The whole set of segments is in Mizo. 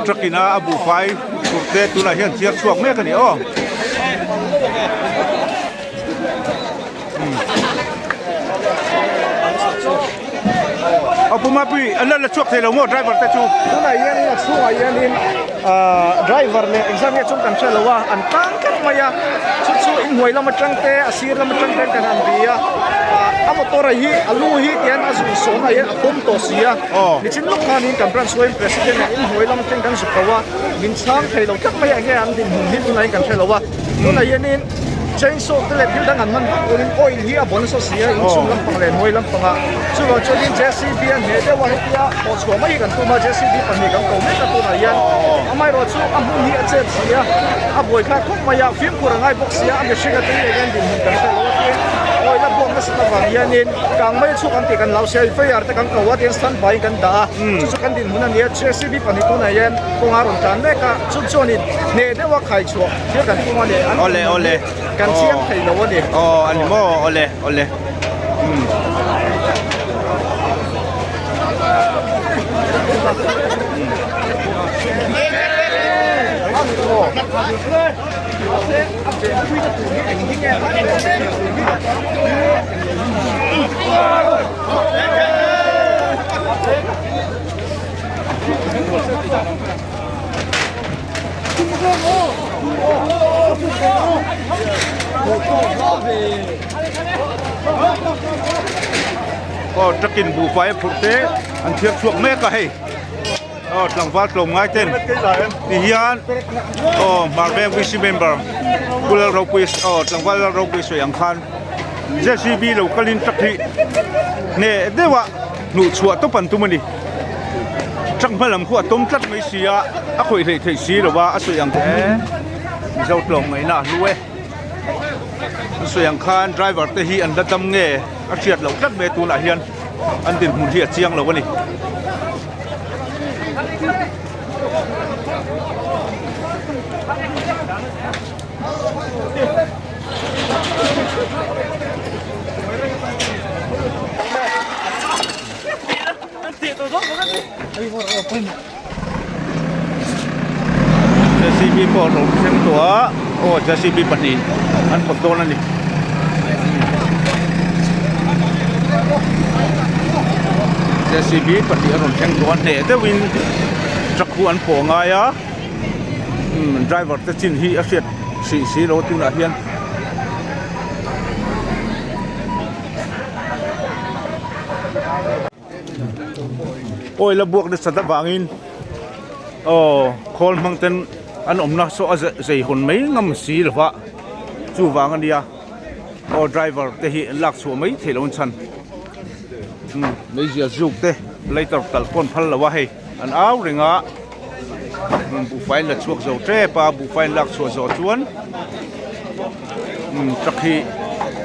Truck ina a buhfai tur te tunah hian thiar chhuak mek a ni aw. A pu Mapui an la la chhuak thei lo maw driver te chu? Tunah hianin a chhungah hianin ahh driver leh engzat nge chung kan hre lo a, an tang tlat mai a, chu chu inhnuai lam atang te a sir lam atang te kan han bi a, ahh a motor a hi a lu hi tian a zun sawn ah hian a pawm tawh si a, nichin lawk khanin kan branch huain president ah inhnuai lam atang kan zuk lo a, min chhang thei lo tlat mai a enge an dinhmun hi tunah hian kan hre lo a, tunah hianin. Chainsaw te leh thil dang an hman vak turin oil hi a bawn nasa si a, inchhung lampang leh hnuai lampangah. Chuvang chuanin JCB a hneh deuh a, hetia thawh chhuah mai hi kan tum a, JCB pahnih kan ko mek a tunah hian. Amaherawh chu a hmun hi a chet si a, a buai thlak khawp mai a, fimkhur a ngai bawk si a, a mihring a tui eng en dinhmun kan hre lo a tin oil a buak nasat avang hianin kang mai a chhuak ang tih kan lo sia, fire te kan ko a tin standby in kan dah a, chu chu kan dinhmun a ni a, JCB pahnih tunah hian kawng a rawn tlan mek a, chu chuanin hneh deuh a khai chhuah. Thil kan tum a ni, an Awle awle. Kan chiang thei lo a ni. Aw a ni maw awle awle. Um. Aw truck in buhfai a phurh te an thiar chhuak mek a hei aw tlangval tlawm ngai ten ti hian aw hmar veng VC member Pu Lalropui aw tlangval Lalropui sawi ang khan JCB lo kalin truck hi hneh deuh a hnuh chhuah tawp an tum a ni. Truck hma lam khu a tawm tlat mai si a, a khawih hleih theih si lo va, a sawi ang e Mizo tlawm ngaihna a hlu e. An sawi ang khan driver te hi an la dam nge a hriat loh tlat mai a tunah hian an dinhmun hi a chiang lo a ni. JCB pawh a lo thleng tawh a aw JCB pahnih an pawt dawn a ni. JCB pahnih a rawn thleng tawh a hneh deuhin truck khu an pawh ngai a driver te chin hi a hriat hrih si lo tunah hian. Oil a buak nasat avangin aw khawl hmang ten an awmna saw a zei hawn mai ngam si lo va chuvang a nia aw driver te hi an lak chhuah mai theih loh an chhan meizial zuk te lighter talh pawn phal lo a hei an au reng a buhfai an la chhuak zo tep a buhfai an lak chhuah zawh chuan truck hi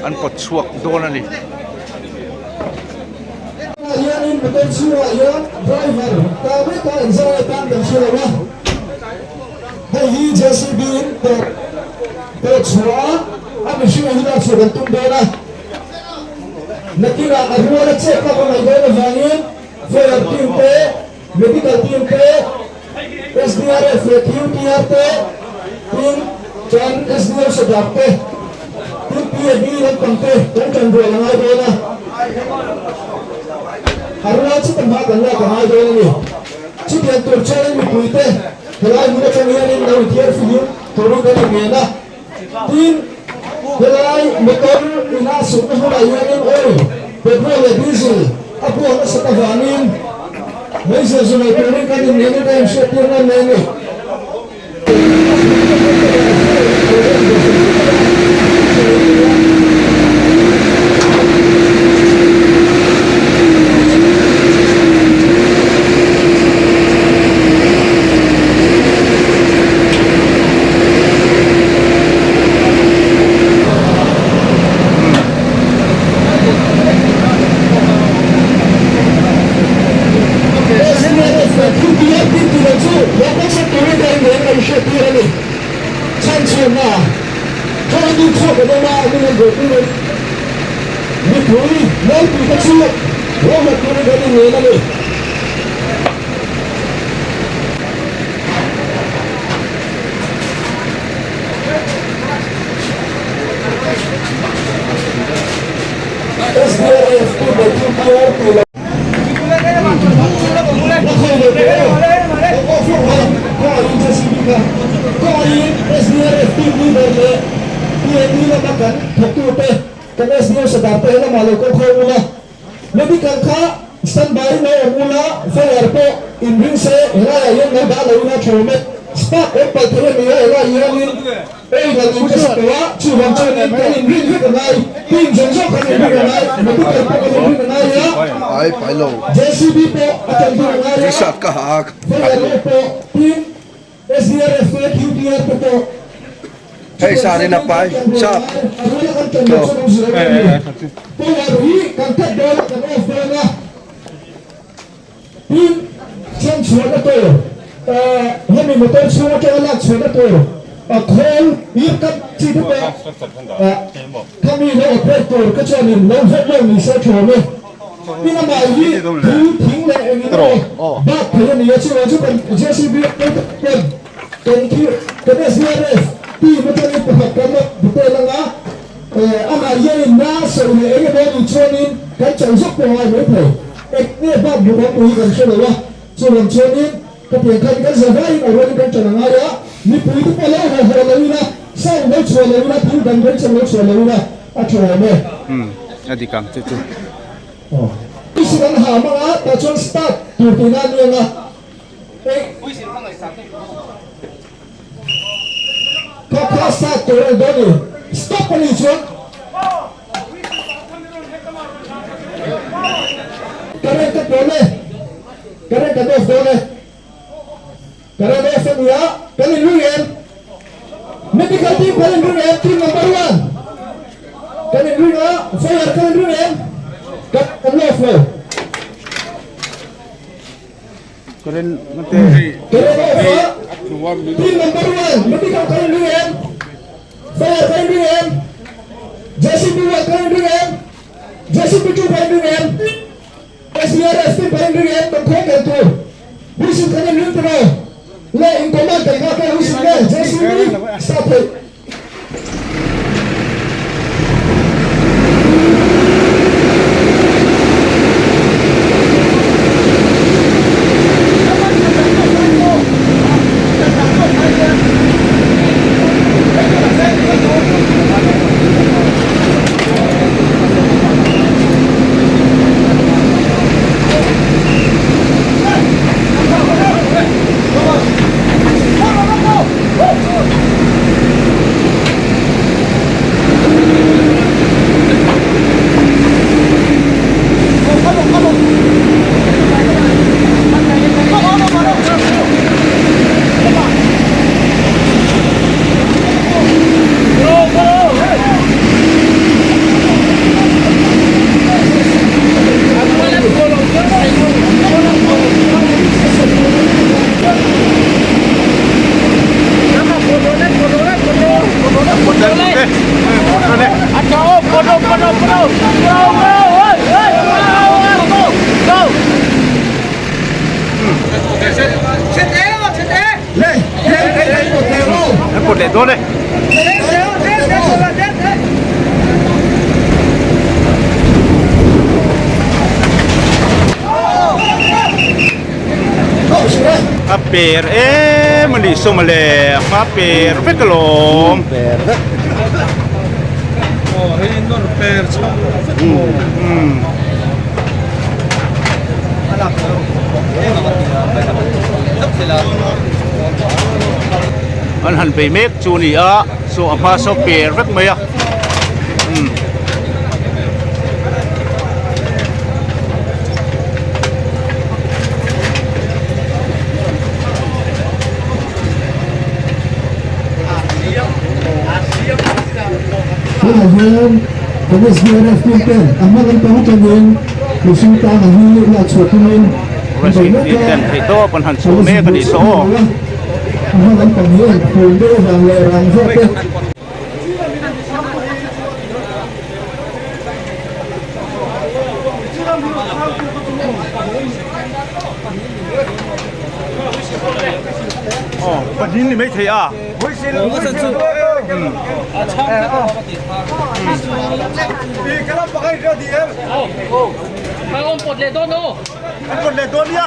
an pawt chhuak dawn a ni. Tunah hianin motor chhungah hian driver ta veka engzah nge tan kan hre lo a, hei hi JCB in pawh pawh chhuah a, a mihring a hi lak chhuah kan tum dawn a, nakinah a rual a chet lak a ngaih dawn avangin fire team te, Medical team te, SDRF leh QTR te, tin kan SDO Sadak te, tin PAB lampang te kan tan rual a ngai dawn a. A rual chu tam hma kan lak a ngai dawn a ni. Chutiang tur chuanin mipui te helai hmun atang hianin lo inthiar fihlim turin kan inngen a. Tin, helai motor ina sukna hmunah hianin oil, petrol leh diesel a buak nasat avangin meizial zu nei turin kan inngenin ka inhriattir ngam mai a ni. Mipui naupui te chu lo hlat turin kan inngen a ni. Medical kha standby in lo awm ula, fire pawh inring se, helaiah hian lo dah lo ila tha awm e. Spark awm palh thei a ni a, helaiah hianin oil an invest tawh a, chuvang chuanin kan inrin vek a ngai, team zawng zawng kan inrin a ngai, medical pawh kan inrin a ngai a, JCB pawh a tanpui a ngai a, fire ho pawh team SDRF te QTR te pawh Hei sar in a pai sap to. Power hi kan cut dawn a kan off dawn a tin chhan chhuahna tur hemi motor chhung atanga lak chhuahna tur khawl ir cut chi te pawh khami lo operate tur kha chuanin lo vet lo ni se tha awm e. Tin amah hi thil thing leh eng eng emaw bak thei a ni a, chuvang chu kan JCB pawn kan khi kan SDRF team atangin pakhat kan rawn detail anga amah hianin na sawi leh eng emaw anih chuanin kan chauh zawk pawh a ngai mai thei. Eng nge bak buk awm pawh hi kan hre lo a, chuvang chuanin ka pian khan kan za vaiin a rualin kan ṭan a ngai a, mipui te pawh lo haw haw lo ila, sound lo chhuah lo ila, thil dang dang chang lo chhuah lo ila a ṭha awm e. Umm a dik ang che chu. Puisin an ha mang a, tah chuan start tur tihna a ni ang a. Kha kha start tur a ni dawn ni. Stop a nih chuan. Current ka pawl e. Current kan off dawn e. Current off a ni a, kan inring em? Medical team kan inring em? Team number one. Kan inring a, fire kan inring em? Kan kan off lo. Current te. Current off a, team number one, medical kan inring em? Fire kan inring em? JCB one kan inring em? JCB 2 kan inring em? SDRF te kan inring em? Kan khawi kal tur whistle kan inring ta lo le in command kan nghak e whistle nge JCB start theih. An pawt leh dawn e. A per em a nih saw mawle a hma per vek alawm. Per vek. Aw hei nawr per chho vek maw. An han bei mek chu a ni a saw a hma saw per vek mai a. Tunah hian Police VRF team ten a hma lampang atangin mihring tang ang hi lak chhuah tumin an bei mek a. Ten theihtawp an han chhuah mek a nih saw aw. A hma lampang hi an phum deuh avang leh rang zawk te. Aw pahnih ni mai thei a. An pawt leh dawn nia.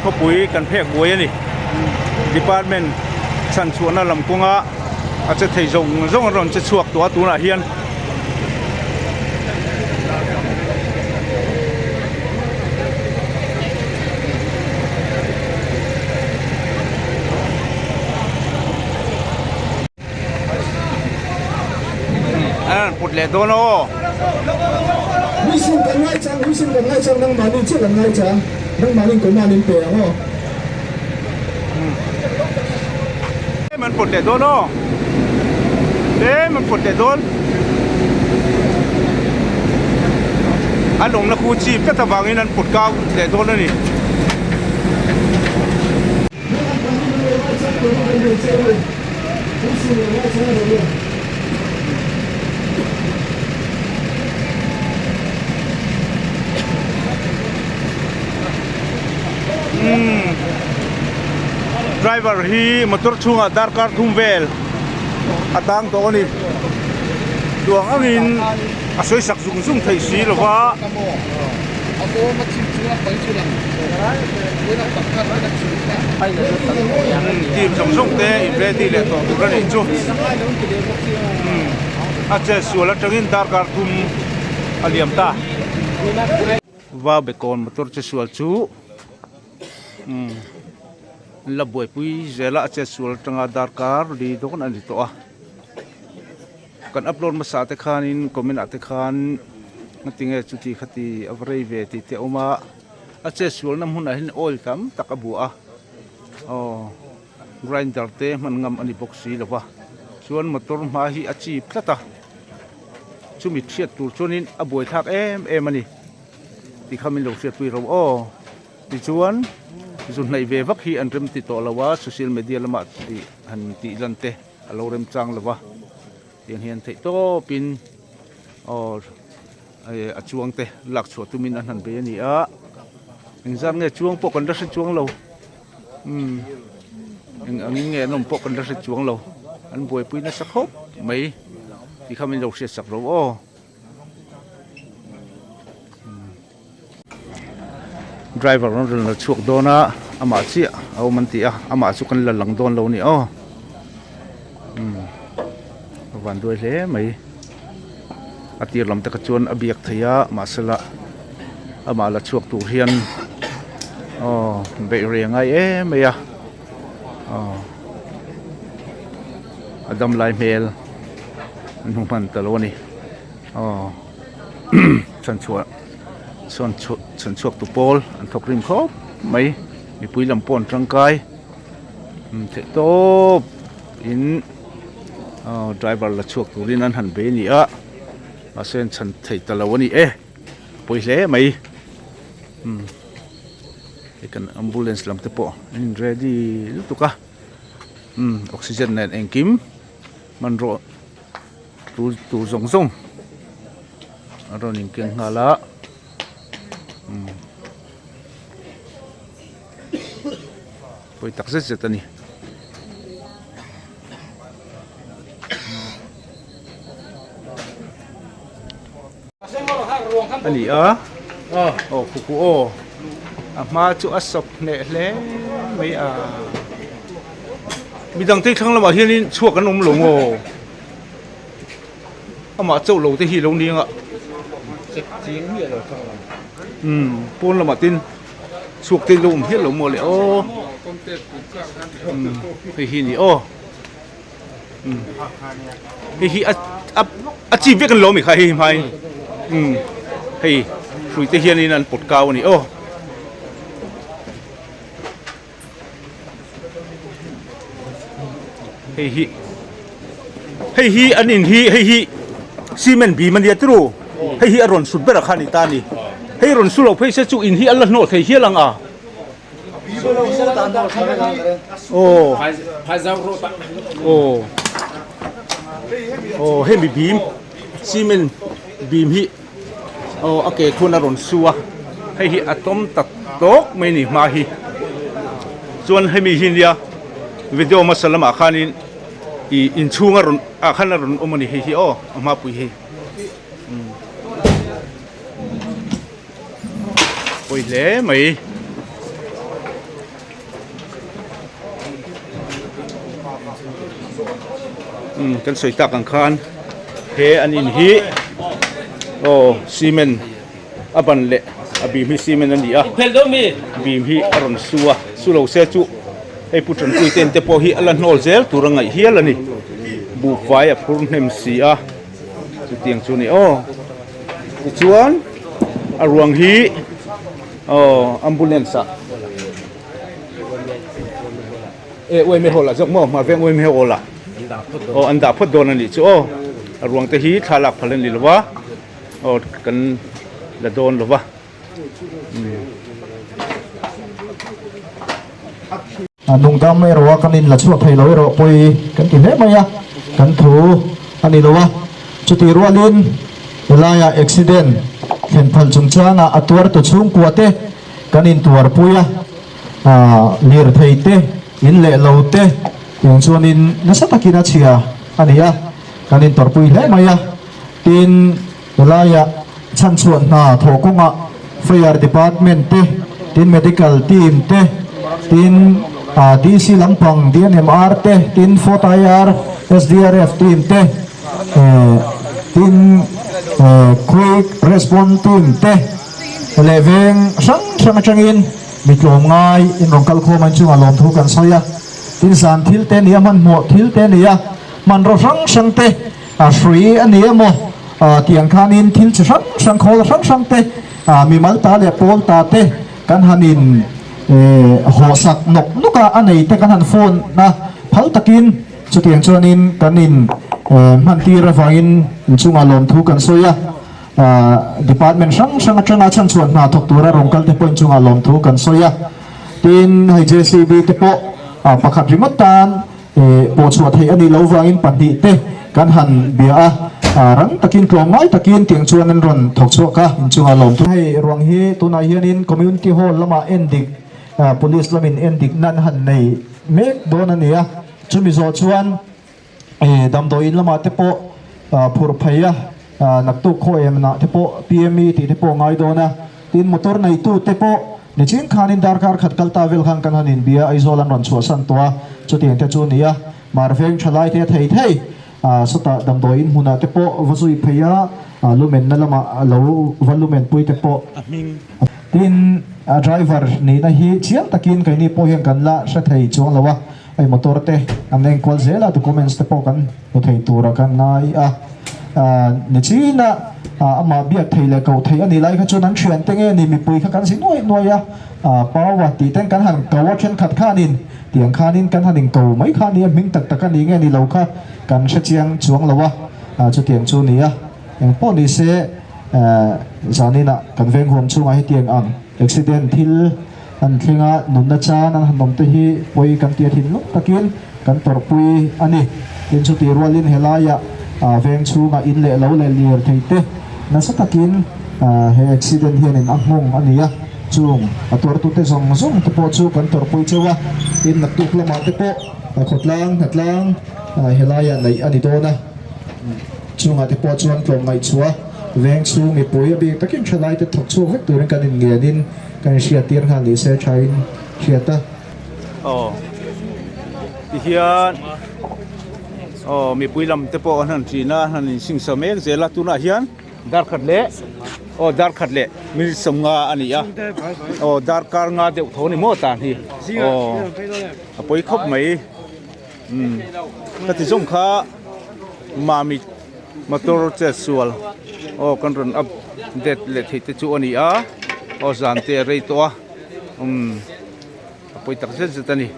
khawpui kan phek buai a ni. Department chhan chhuahna lam kawnga a che thei zawng zawng an rawn che chhuak tawh a tunah hian. An put leh dawn aw. Huisin kan ngaichang, huisin kan ngaichang nangmahni chiah kan ngaichang, nangmahni command in pe ang aw. Tlem an put leh dawn aw. Tlem an put leh dawn. An awmna khu chip tlat avangin an put kau leh dawn a ni. Driver hi motor chhungah darkar thum vel a tang tawh a ni tuang angin a sawi sak zung zung thei si lo va. Team zawng zawng te in ready leh tawh tur a nih chu a chet sual atangin darkar thum a liam ta. Va bekawn motor che sual chu umm an la buaipui zel a a chet sual atanga darkar li dawn a ni tawh a. Kan upload hmasa te khanin comment ah te khan ngatinge chuti khati a va rei ve tih te a awm a a chet sualna hmunah hian oil tam tak a buah a aw grinder te hman ngam a ni bawk si lo va chuan motor hma hi a chip tlat a chumi hriat tur chuanin a buaithlak em em a ni tih kha min lo hriatpui ro aw. Tichuan, zu hnaih ve vak hi an rem ti tawh lo a, social media lamah tih han tih lan te a lo rem chang lo va, tiang hian theih tawpin aw a chuang te lak chhuah tumin an han bei a ni a, engzat nge chuang pawh kan la hre chuang lo, umm eng angin nge an awm pawh kan la hre chuang lo, an buaipui nasa khawp mai tih kha min lo hriatsak ro aw. Driver an rawn la chhuak dawn a amah chiah a awm an ti a amah chu kan la lang dawn lo a ni aw umm a van duai hle mai a tir lam te kha chuan a biak thei a mahsela amah la chhuak tur hian aw beih rei a ngai em mai a aw a dam lai hmel an hmu hman ta lo a ni aw chhanchhuah chhuan chhan chhuak tu pawl an thawk rim khawp mai mipui lam pawh an tangkai theih tawp in aw driver la chhuak turin an han bei a ni a mahse an chhan thei ta lo a ni e pawi hle mai umm hei kan ambulance lam te pawh an in ready lutuk a umm oxygen nen engkim hmanraw tul tur zawng zawng a rawn inkeng nghal a umm pawi tak zet zet a ni. A ni a aw khuku aw a hma chu a sawp hneh hle mai a midang te thlang lamah hianin chhuak an awm lo maw amah chauh lo te hi lo ni ang a umm pawn lamah tin chhuak te lo awm hial lo maw le aw umm hei hi a ni aw. Hei hi a a a chi vek an lo mi kha hei hmai umm hei hrui te hianin an pawt kau a ni aw. Hei hi hei hi an in hi hei hi cement bim a nia tiraw hei hi a rawn sut berah khan a ni ta a ni hei rawn su lo phei se chu in hi a la hnawh thei hial ang a. Aw aw hemi bim cement bim hi aw a ke khuan a rawn su a hei hi a tawm tak tawk mai a ni hma hi chuan hemi hi nia video hmasa lamah khanin ih inchhung a rawn ah khan a rawn awm a ni hei hi aw a hmapui hi. Pawi hle mai. Umm kan sawi tak ang khan he an in hi aw cement a ban leh a bim hi cement a ni a bim hi a rawn su a su lo se chu hei pu Tanpui ten te pawh hi a la hnawl zel tur a ngaih hial a ni buhfai a phur hnem si a chutiang chu a ni aw tichuan a ruang hi aw ambulance ah. E uaime hall ah zawk maw hmar veng uaime hall ah aw an dah phawt dawn a nih chu aw a ruang te hi thla lak phal a ni lo va aw kan la dawn lo va. A nungdam erawh a kan in la chhuak thei lo erawh pawi kan ti hle mai a kan thu a ni lo a chutih rualin helaiah accident thlen phal chungchangah a tuartu chhungkua te kan intuarpui a. Lirthei te, in leh lo te tiang chuanin nasa takin a chhia a ni a, kan intawrhpui hle mai a. Tin, helaiah chhanchhuah hna thawh kawngah Fire Department te, tin Medical Team te, tin DC lampang DNMR te, tin Fort IR, SDRF team te, tin Quick Response Team te leh veng hrang hrang atangin, Mi tlawm ngai in rawn kal khawm an chungah lawmthu kan sawi a, tin zan thil te nia hmanhmawh thil te nia hmanraw hrang hrang te a hrui a ni emaw tiang khanin thil chi hrang hrang khawl hrang hrang te mimal ta leh pawl ta te kan han in hawhsak nawk nawk a, a nei te kan han phone a phal takin chutiang chuanin kan in hman tir avangin in chungah lawmthu kan sawi a. Department hrang hrang atanga chhanchhuah hna thawk tura rawn kal te pawhin chungah lawmthu kan sawi a, tin hei JCB te pawh pakhat ringawt tan pawhchhuah theih a nih loh vangin pahnih te kan han bia a, rang takin tlawmngai takin tiang chuan an rawn thawk chhuak a, inchungah lawmthu. Hei ruang hi tunah hianin Community Hall lamah endik Police lamin endik nan han nei mek dawn a ni a, chumi zawh chuan Damdawiin lamah te pawh phurh phei a, naktuk khaw emnah te pawh PME tih te pawh ngai dawn a, tin motor neitu te pawh nichin khanin darkar khat kal ta vel khan kan han inbia Aizawl an rawn chhuahsan tawh a, chutiang te chu a ni a, mar veng tha lai te a thei thei, sawtah damdawiin hmunah te pawh va zui phei a, lumenna lamah lo va lumen pui te pawh. Tin driver nihna hi chiang takin keini pawh hian kan la hre thei chuang lo a. Hei motor te an enkual zel a, documents te pawh kan hmu thei tura kan ngai a. Nichina amah biak thei leh koh theih a nih lai kha chuan an thian te nge ni mipui kha kan zi nuaih nuaih a, Paua tih ten kan han ko a thenkhat khanin tiang khanin kan han inko mai kha a ni a, hming tak tak a ni nge ni lo kha kan hre chiang chuang lo a, chutiang chu a ni a. Engpawh ni se zaninah kan veng huam chhungah hetiang ang accident thil An thleng a, nunna chan an han awm te hi pawi kan ti a thin lawk takin kan tawrhpui a ni. Tin chutih rualin helaiah veng chhungah in leh lo leh lir thei te nasa takin he accident hianin a nghawng a ni a, chung a tuartute zawng zawng te pawh chu kan tawrhpui cheu a, tin naktuk lamah te pawh khawtlang hnatlang helaiah neih a ni dawn a. Chungah te pawh chuan tlawmngaihchhuah veng chhung mipui a bik takin thalaite thawk chhuak vek turin kan inngenin Kan hriat tir nghal ni se thain hriat a. Aw tihian aw mipui lam te pawh an han ṭin a an han insingsa mek zel a tunah hian dar khat leh aw dar khat leh minute sawmnga a ni a aw darkar nga deuh tho ni maw tan hi aw a pawi khawp mai umm ka ti zawng kha mami motor chet sual aw kan rawn update leh theih te chu a ni a aw zan te a rei tawh a umm a pawi tak zet zet a ni.